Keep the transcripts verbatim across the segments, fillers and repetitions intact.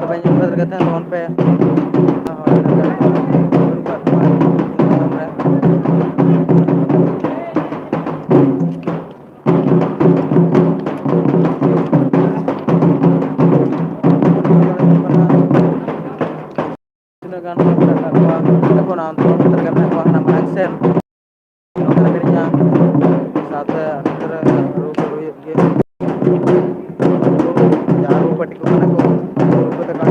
ᱵᱟᱹᱧ ᱧᱮᱞ ᱠᱟᱛᱮ ᱛᱟᱦᱮᱱ ᱛᱟᱵᱚᱱ ᱯᱮ᱾ ᱦᱚᱲ ᱢᱮᱱᱟᱜ ᱠᱟᱜ ᱠᱚᱣᱟ, ᱵᱟᱹᱱᱩᱜ ᱠᱟᱜ ᱠᱚᱣᱟ ᱛᱟᱭᱚᱢ ᱨᱮ᱾ ᱛᱤᱱᱟᱹᱜ ᱜᱟᱱ ᱦᱚᱲ ᱢᱮᱱᱟᱜ ᱠᱟᱜ ᱠᱚᱣᱟ, ᱚᱸᱰᱮ ᱠᱷᱚᱱ ᱟᱱᱫᱳᱞᱚᱱ ᱠᱷᱟᱹᱛᱤᱨ ᱜᱮ ᱢᱮᱱᱟᱜ ᱠᱚᱣᱟ ᱦᱟᱱᱟ ᱢᱟᱲᱟᱝ ᱥᱮᱱ᱾ ᱱᱚᱛᱮ ᱨᱮ ᱢᱮᱱᱟᱜᱼᱟ, ᱥᱟᱶᱛᱮ ᱱᱚᱛᱮ ᱨᱮ ᱨᱩ ᱠᱚ ᱦᱩᱭᱩᱜ ᱜᱮᱭᱟ᱾ ᱡᱟᱦᱟᱸ ᱨᱩ ᱯᱟᱹᱴᱤ ᱠᱚ ᱠᱟᱱᱟ ᱠᱚ, ᱨᱩ ᱠᱚ ᱛᱟᱠᱚ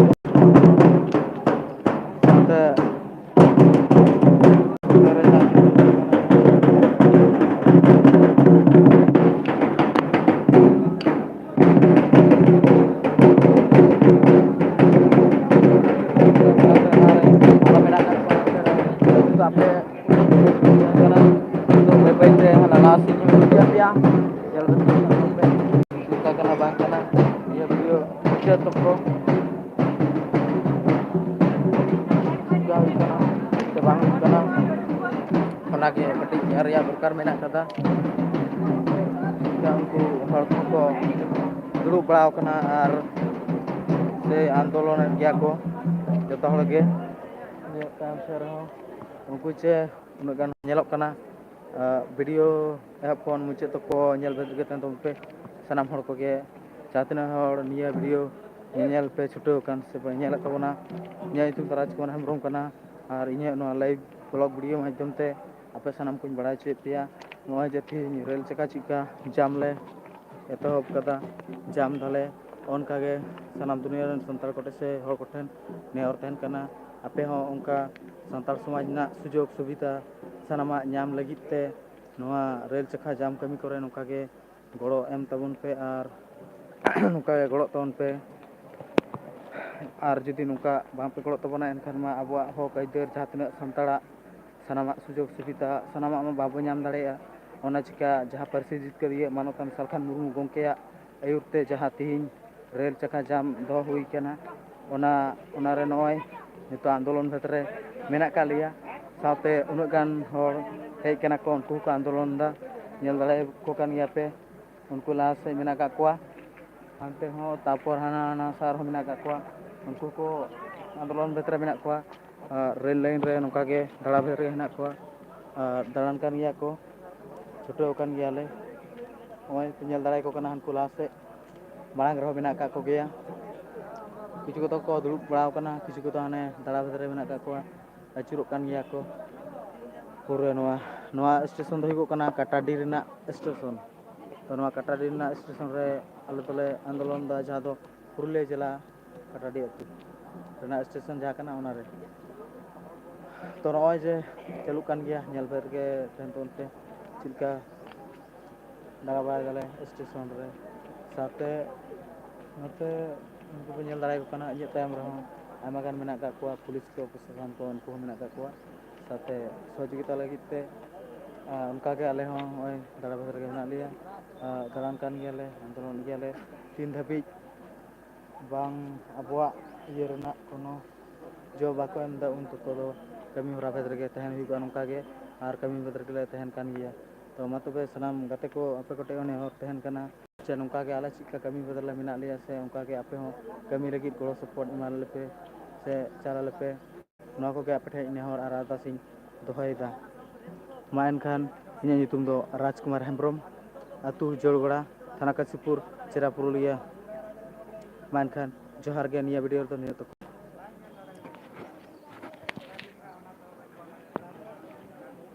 ᱥᱟᱶᱛᱮ ᱵᱟᱹᱭ ᱵᱟᱹᱭ ᱛᱮ ᱦᱟᱱᱟ ᱞᱟᱦᱟ ᱥᱮᱫ ᱤᱧ ᱤᱫᱤᱭᱟ ᱯᱮᱭᱟ᱾ ᱧᱮᱞ ᱯᱮ, ᱪᱮᱫ ᱞᱮᱠᱟ ᱠᱟᱱᱟ ᱵᱟᱝ ᱠᱟᱱᱟ ᱱᱤᱭᱟᱹ ᱵᱷᱤᱰᱤᱭᱳ ᱢᱩᱪᱟᱹᱫ ᱛᱚᱠᱚ᱾ ᱪᱮᱫ ᱞᱮᱠᱟ ᱦᱩᱭᱩᱜ ᱠᱟᱱᱟ ᱥᱮ ᱵᱟᱝ ᱦᱩᱭᱩᱜ ᱠᱟᱱᱟ, ᱚᱱᱟᱜᱮ ᱠᱟᱹᱴᱤᱡ ᱧᱮᱞ ᱨᱮᱭᱟᱜ ᱫᱚᱨᱠᱟᱨ ᱢᱮᱱᱟᱜ ᱠᱟᱫᱟ᱾ ᱪᱮᱫ ᱞᱮᱠᱟ ᱩᱱᱠᱩ ᱦᱚᱲ ᱠᱚᱠᱚ ᱫᱩᱲᱩᱵ ᱵᱟᱲᱟ ᱟᱠᱟᱱᱟ ᱟᱨ ᱥᱮ ᱟᱱᱫᱳᱞᱚᱱᱮᱫ ᱜᱮᱭᱟ ᱠᱚ ᱡᱚᱛᱚ ᱦᱚᱲ ᱜᱮ᱾ ᱧᱮᱞᱚᱜ ᱠᱟᱱ ᱥᱮ ᱨᱮᱦᱚᱸ ᱩᱱᱠᱩ ᱪᱮ ᱩᱱᱟᱹᱜ ᱜᱟᱱ ᱧᱮᱞᱚᱜ ᱠᱟᱱᱟ᱾ ᱟᱨ ᱵᱷᱤᱰᱤᱭᱳ ᱮᱦᱚᱵ ᱠᱷᱚᱱ ᱢᱩᱪᱟᱹᱫ ᱛᱚᱠᱚ ᱧᱮᱞ ᱵᱷᱮᱡᱟ ᱠᱟᱛᱮ ᱛᱟᱵᱚᱱ ᱯᱮ ᱥᱟᱱᱟᱢ ᱦᱚᱲ ᱠᱚᱜᱮ᱾ ᱡᱟᱦᱟᱸ ᱛᱤᱱᱟᱹᱜ ᱦᱚᱲ ᱱᱤᱭᱟᱹ ᱵᱷᱤᱰᱤᱭᱳ ᱧᱮᱧᱮᱞ ᱯᱮ ᱪᱷᱩᱴᱟᱹᱣ ᱟᱠᱟᱱ ᱥᱮ ᱯᱮ ᱧᱮᱞᱮᱫ ᱛᱟᱵᱚᱱᱟ, ᱤᱧᱟᱹᱜ ᱧᱩᱛᱩᱢ ᱫᱚ ᱨᱟᱡᱽ ᱠᱩᱢᱟᱨ ᱦᱮᱢᱵᱨᱚᱢ ᱠᱟᱱᱟ᱾ ᱟᱨ ᱤᱧᱟᱹᱜ ᱱᱚᱣᱟ ᱞᱟᱭᱤᱵᱷ ᱵᱞᱚᱜ ᱵᱷᱤᱰᱤᱭᱳ ᱢᱟᱫᱽᱫᱷᱚᱢ ᱛᱮ ᱟᱯᱮ ᱥᱟᱱᱟᱢ ᱠᱚᱧ ᱵᱟᱲᱟᱭ ᱦᱚᱪᱚᱭᱮᱫ ᱯᱮᱭᱟ, ᱱᱚᱜᱼᱚᱭ ᱡᱮ ᱛᱮᱦᱮᱧ ᱨᱮᱹᱞ ᱪᱟᱠᱟ ᱪᱮᱫᱠᱟ ᱡᱟᱢ ᱞᱮ ᱮᱛᱚᱦᱚᱵ ᱠᱟᱫᱟ, ᱡᱟᱢ ᱫᱟᱞᱮ᱾ ᱚᱱᱠᱟᱜᱮ ᱥᱟᱱᱟᱢ ᱫᱩᱱᱤᱭᱟᱹ ᱨᱮᱱ ᱥᱟᱱᱛᱟᱲ ᱠᱚᱴᱷᱮᱱ ᱥᱮ ᱦᱚᱲ ᱠᱚᱴᱷᱮᱱ ᱱᱮᱦᱚᱨ ᱛᱟᱦᱮᱱ ᱠᱟᱱᱟ, ᱟᱯᱮ ᱦᱚᱸ ᱚᱱᱠᱟ ᱥᱟᱱᱛᱟᱲ ᱥᱚᱢᱟᱡᱽ ᱨᱮᱱᱟᱜ ᱥᱩᱡᱳᱜᱽ ᱥᱩᱵᱤᱫᱷᱟ ᱥᱟᱱᱟᱢᱟᱜ ᱧᱟᱢ ᱞᱟᱹᱜᱤᱫ ᱛᱮ ᱱᱚᱣᱟ ᱨᱮᱹᱞ ᱪᱟᱠᱷᱟ ᱡᱟᱢ ᱠᱟᱹᱢᱤ ᱠᱚᱨᱮ ᱱᱚᱝᱠᱟ ᱜᱮ ᱜᱚᱲᱚ ᱮᱢ ᱛᱟᱵᱚᱱ ᱯᱮ ᱟᱨ ᱱᱚᱝᱠᱟ ᱜᱮ ᱜᱚᱲᱚᱜ ᱛᱟᱵᱚᱱ ᱯᱮ᱾ ᱟᱨ ᱡᱩᱫᱤ ᱱᱚᱝᱠᱟ ᱵᱟᱝ ᱯᱮ ᱜᱚᱲᱚᱜ ᱛᱟᱵᱚᱱᱟ, ᱮᱱᱠᱷᱟᱱ ᱢᱟ ᱟᱵᱚᱣᱟᱜ ᱦᱚᱠ ᱟᱹᱭᱫᱟᱹᱨ, ᱡᱟᱦᱟᱸ ᱛᱤᱱᱟᱹᱜ ᱥᱟᱱᱛᱟᱲᱟᱜ ᱥᱟᱱᱟᱢᱟᱜ ᱥᱩᱡᱳᱜᱽ ᱥᱩᱵᱤᱫᱷᱟ, ᱥᱟᱱᱟᱢᱟᱜ ᱢᱟ ᱵᱟᱵᱚ ᱧᱟᱢ ᱫᱟᱲᱮᱭᱟᱜᱼᱟ᱾ ᱚᱱᱟ ᱪᱤᱠᱟ ᱡᱟᱦᱟᱸ ᱯᱟᱹᱨᱥᱤ ᱡᱤᱛᱠᱟᱹᱨᱤᱭᱟᱹ ᱢᱟᱱᱚᱛᱟᱱ ᱥᱟᱞᱠᱷᱟᱱ ᱢᱩᱨᱢᱩ ᱜᱚᱢᱠᱮᱭᱟᱜ ᱟᱹᱭᱩᱨ ᱛᱮ ᱡᱟᱦᱟᱸ ᱛᱮᱦᱮᱧ ᱨᱮᱹᱞ ᱪᱟᱠᱟ ᱡᱟᱢ ᱫᱚᱦᱚ ᱦᱩᱭ ᱠᱟᱱᱟ, ᱚᱱᱟ, ᱚᱱᱟᱨᱮ ᱱᱚᱜᱼᱚᱭ ᱱᱤᱛᱚᱜ ᱟᱱᱫᱳᱞᱚᱱ ᱵᱷᱮᱫ ᱨᱮ ᱢᱮᱱᱟᱜ ᱟᱠᱟᱫ ᱞᱮᱭᱟ᱾ ᱥᱟᱶᱛᱮ ᱩᱱᱟᱹᱜ ᱜᱟᱱ ᱦᱚᱲ ᱦᱮᱡ ᱠᱟᱱᱟ ᱠᱚ, ᱩᱱᱠᱩ ᱦᱚᱸᱠᱚ ᱟᱱᱫᱳᱞᱚᱱ ᱮᱫᱟ, ᱧᱮᱞ ᱫᱟᱲᱮᱭᱟᱠᱚ ᱠᱟᱱ ᱜᱮᱭᱟ ᱯᱮ᱾ ᱩᱱᱠᱩ ᱞᱟᱦᱟ ᱥᱮᱫ ᱢᱮᱱᱟᱜ ᱟᱠᱟᱫ ᱠᱚᱣᱟ, ᱦᱟᱱᱛᱮ ᱦᱚᱸ, ᱛᱟᱨᱯᱚᱨ ᱦᱟᱱᱟ, ᱦᱟᱱᱟ ᱥᱟᱨ ᱦᱚᱸ ᱢᱮᱱᱟᱜ ᱟᱠᱟᱫ ᱠᱚᱣᱟ᱾ ᱩᱱᱠᱩ ᱠᱚ ᱟᱱᱫᱳᱞᱚᱱ ᱵᱷᱤᱛᱨᱤ ᱨᱮ ᱢᱮᱱᱟᱜ ᱠᱚᱣᱟ᱾ ᱟᱨ ᱨᱮᱞ ᱞᱟᱭᱤᱱ ᱨᱮ ᱱᱚᱝᱠᱟ ᱜᱮ ᱫᱟᱬᱟ ᱵᱷᱤᱛᱨᱤ ᱨᱮ ᱦᱮᱱᱟᱜ ᱠᱚᱣᱟ᱾ ᱟᱨ ᱫᱟᱬᱟᱱ ᱠᱟᱱ ᱜᱮᱭᱟ ᱠᱚ, ᱪᱷᱩᱴᱟᱹᱣ ᱟᱠᱟᱱ ᱜᱮᱭᱟᱞᱮ᱾ ᱱᱚᱜᱼᱚᱭ ᱯᱮ ᱧᱮᱞ ᱫᱟᱲᱮᱭᱟᱠᱚ ᱠᱟᱱᱟ, ᱦᱟᱱᱠᱩ ᱞᱟᱦᱟ ᱥᱮᱫ ᱢᱟᱲᱟᱝ ᱨᱮᱦᱚᱸ ᱢᱮᱱᱟᱜ ᱟᱠᱟᱫ ᱠᱚᱜᱮᱭᱟ᱾ ᱠᱤᱪᱷᱩ ᱠᱚᱫᱚ ᱠᱚ ᱫᱩᱲᱩᱵ ᱵᱟᱲᱟ ᱟᱠᱟᱱᱟ, ᱠᱤᱪᱷᱩ ᱠᱚᱫᱚ ᱦᱟᱱᱮ ᱫᱟᱬᱟ ᱵᱷᱤᱛᱨᱤ ᱨᱮ ᱢᱮᱱᱟᱜ ᱟᱠᱟᱫ ᱠᱚᱣᱟ, ᱟᱹᱪᱩᱨᱚᱜ ᱠᱟᱱ ᱜᱮᱭᱟ ᱠᱚ᱾ ᱯᱩᱨᱟᱹ ᱱᱚᱣᱟ, ᱱᱚᱣᱟ ᱥᱴᱮᱥᱚᱱ ᱫᱚ ᱦᱩᱭᱩᱜᱚᱜ ᱠᱟᱱᱟ ᱠᱟᱴᱟᱰᱤ ᱨᱮᱱᱟᱜ ᱥᱴᱮᱥᱚᱱ᱾ ᱛᱚ, ᱱᱚᱣᱟ ᱠᱟᱴᱟᱰᱤ ᱨᱮᱱᱟᱜ ᱥᱴᱮᱥᱚᱱ ᱨᱮ ᱟᱞᱮ ᱫᱚᱞᱮ ᱟᱱᱫᱳᱞᱚᱱ ᱮᱫᱟ, ᱡᱟᱦᱟᱸ ᱫᱚ ᱯᱩᱨᱩᱞᱤᱭᱟᱹ ᱡᱮᱞᱟ ᱠᱟᱴᱟᱰᱤ ᱟᱹᱛᱩ ᱨᱮᱱᱟᱜ ᱥᱴᱮᱥᱚᱱ ᱡᱟᱦᱟᱸ ᱠᱟᱱᱟ, ᱚᱱᱟᱨᱮ᱾ ᱛᱚ, ᱱᱚᱜᱼᱚᱭ ᱡᱮ ᱪᱟᱹᱞᱩᱜ ᱠᱟᱱ ᱜᱮᱭᱟ, ᱧᱮᱞ ᱵᱮᱨ ᱜᱮ ᱛᱟᱦᱮᱱ ᱛᱟᱵᱚᱱ ᱯᱮ ᱪᱮᱫ ᱞᱮᱠᱟ ᱫᱟᱬᱟ ᱵᱟᱲᱟᱭ ᱫᱟᱞᱮ ᱥᱴᱮᱥᱚᱱ ᱨᱮ᱾ ᱥᱟᱶᱛᱮ ᱱᱚᱛᱮ ᱩᱱᱠᱩ ᱯᱮ ᱧᱮᱞ ᱫᱟᱲᱮᱭᱟᱠᱚ ᱠᱟᱱᱟ, ᱤᱧᱟᱹᱜ ᱛᱟᱭᱚᱢ ᱨᱮᱦᱚᱸ ᱟᱭᱢᱟ ᱜᱟᱱ ᱢᱮᱱᱟᱜ ᱟᱠᱟᱫ ᱠᱚᱣᱟ, ᱯᱩᱞᱤᱥ ᱠᱚ, ᱯᱨᱚᱥᱟᱥᱚᱱ ᱠᱚ, ᱩᱱᱠᱩ ᱦᱚᱸ ᱢᱮᱱᱟᱜ ᱟᱠᱟᱫ ᱠᱚᱣᱟ᱾ ᱥᱟᱶᱛᱮ ᱥᱚᱦᱚᱡᱳᱜᱤᱛᱟ ᱞᱟᱹᱜᱤᱫ ᱛᱮ, ᱟᱨ ᱚᱱᱠᱟᱜᱮ ᱟᱞᱮ ᱦᱚᱸ ᱱᱚᱜᱼᱚᱭ ᱫᱟᱬᱟ ᱵᱷᱤᱛᱨᱤ ᱨᱮᱜᱮ ᱢᱮᱱᱟᱜ ᱞᱮᱭᱟ, ᱟᱨ ᱫᱟᱬᱟᱱ ᱠᱟᱱ ᱜᱮᱭᱟᱞᱮ, ᱟᱱᱫᱳᱞᱚᱱ ᱜᱮᱭᱟᱞᱮ᱾ ᱛᱤᱱ ᱫᱷᱟᱹᱵᱤᱡ ᱵᱟᱝ ᱟᱵᱚᱣᱟᱜ ᱤᱭᱟᱹ ᱨᱮᱱᱟᱜ ᱠᱳᱱᱳ ᱡᱚ ᱵᱟᱠᱚ ᱮᱢ ᱮᱫᱟ, ᱩᱱ ᱛᱚᱛᱚ ᱫᱚ ᱠᱟᱹᱢᱤ ᱦᱚᱨᱟ ᱵᱷᱮᱫ ᱨᱮᱜᱮ ᱛᱟᱦᱮᱱ ᱦᱩᱭᱩᱜᱼᱟ᱾ ᱱᱚᱝᱠᱟ ᱜᱮ ᱟᱨ ᱠᱟᱹᱢᱤ ᱵᱷᱮᱫ ᱨᱮᱜᱮ ᱞᱮ ᱛᱟᱦᱮᱱ ᱠᱟᱱ ᱜᱮᱭᱟ᱾ ᱛᱚ, ᱢᱟ ᱛᱚᱵᱮ ᱥᱟᱱᱟᱢ ᱜᱟᱛᱮ ᱠᱚ, ᱟᱯᱮ ᱠᱚᱴᱷᱮᱱ ᱦᱚᱸ ᱱᱮᱦᱚᱨ ᱛᱟᱦᱮᱱ ᱠᱟᱱᱟ, ᱥᱮ ᱱᱚᱝᱠᱟ ᱜᱮ ᱟᱞᱮ ᱪᱮᱫ ᱞᱮᱠᱟ ᱠᱟᱹᱢᱤ ᱵᱷᱮᱫ ᱨᱮ ᱢᱮᱱᱟᱜ ᱞᱮᱭᱟ, ᱥᱮ ᱚᱱᱠᱟ ᱜᱮ ᱟᱯᱮ ᱦᱚᱸ ᱠᱟᱹᱢᱤ ᱞᱟᱹᱜᱤᱫ ᱜᱚᱲᱚ ᱥᱚᱯᱚᱦᱚᱫ ᱮᱢᱟ ᱞᱮᱯᱮ ᱥᱮ ᱪᱟᱞ ᱟᱞᱮᱯᱮ᱾ ᱱᱚᱣᱟ ᱠᱚᱜᱮ ᱟᱯᱮ ᱴᱷᱮᱱ ᱱᱮᱦᱚᱨ ᱟᱨ ᱟᱨᱫᱟᱥ ᱤᱧ ᱫᱚᱦᱚᱭᱮᱫᱟ᱾ ᱢᱟ ᱮᱱᱠᱷᱟᱱ, ᱤᱧᱟᱹᱜ ᱧᱩᱛᱩᱢ ᱫᱚ ᱨᱟᱡᱽᱠᱩᱢᱟᱨ ᱦᱮᱢᱵᱨᱚᱢ, ᱟᱹᱛᱩ ᱡᱳᱲᱜᱚᱲᱟ, ᱛᱷᱟᱱᱟ ᱠᱟᱥᱤᱯᱩᱨ, ᱡᱮᱞᱟ ᱯᱩᱨᱩᱞᱤᱭᱟᱹ᱾ ᱢᱟ ᱮᱱᱠᱷᱟᱱ, ᱡᱚᱦᱟᱨ ᱜᱮ, ᱱᱤᱭᱟᱹ ᱵᱷᱤᱰᱤᱭᱳ ᱨᱮᱫᱚ ᱱᱤᱱᱟᱹᱜ ᱴᱩᱠᱩ᱾